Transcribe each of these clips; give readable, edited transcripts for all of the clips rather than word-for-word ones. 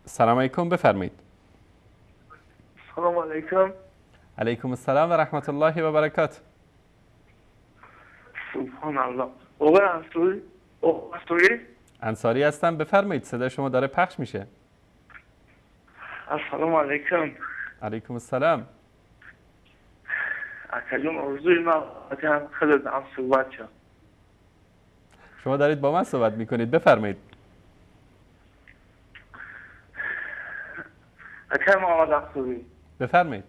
سلام علیکم، بفرمایید. سلام علیکم. علیکم السلام و رحمت الله و برکاته. سبحان الله. آقای انصاری، آقای انصاری هستم، بفرمایید، صدای شما داره پخش میشه. السلام علیکم. علیکم السلام. اکلون آرزوی من خودت هم صحبت شد. شما دارید با من صحبت میکنید، بفرمایید. اکرم محمد انصاری. بفرمایید.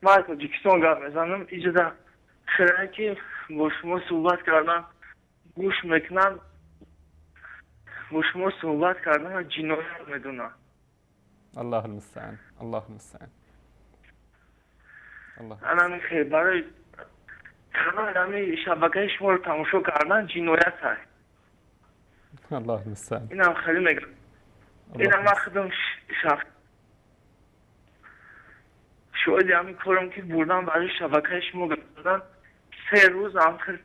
من تاجیکستان گپ میزنم. اینجا خیلی که با شما صحبت کردم گوش میکنم، با شما صحبت کردن جنایت میدونم. الله المستعان، الله المستعان. الله. انا خیلی برای تمام شبکه شما رو تماشا کردن جنایت هست. الله المستعان. اینم خیلی میگم. اینم من خودم شخص شاید همین کارم که بردم برای شبکه شما کردن 3 روز هم خیلی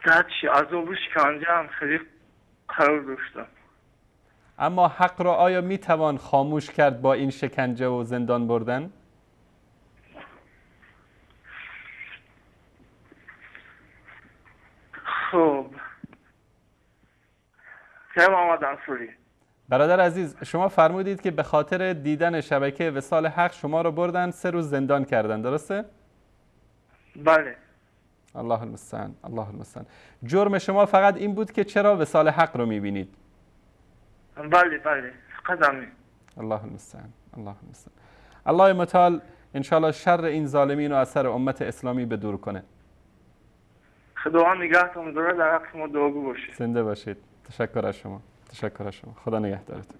تحت عذاب و شکنجه هم خیلی قرار داشتم. اما حق را آیا میتوان خاموش کرد با این شکنجه و زندان بردن؟ خب محمد انصاری برادر عزیز، شما فرمودید که به خاطر دیدن شبکه وصال حق شما رو بردن 3 روز زندان کردن، درسته؟ بله. الله المستعان، الله المستعان. جرم شما فقط این بود که چرا وصال حق رو میبینید؟ بله بله، فقط همین. الله المستعان، الله المستعان. الله متعال انشالله شر این ظالمین و اثر امت اسلامی به دور کنه. خداوند نگهتون داره، در حق شما دعاگو باشید. زنده باشید. تشکر از شما، تشکر از شما. خدا نگهدارتون.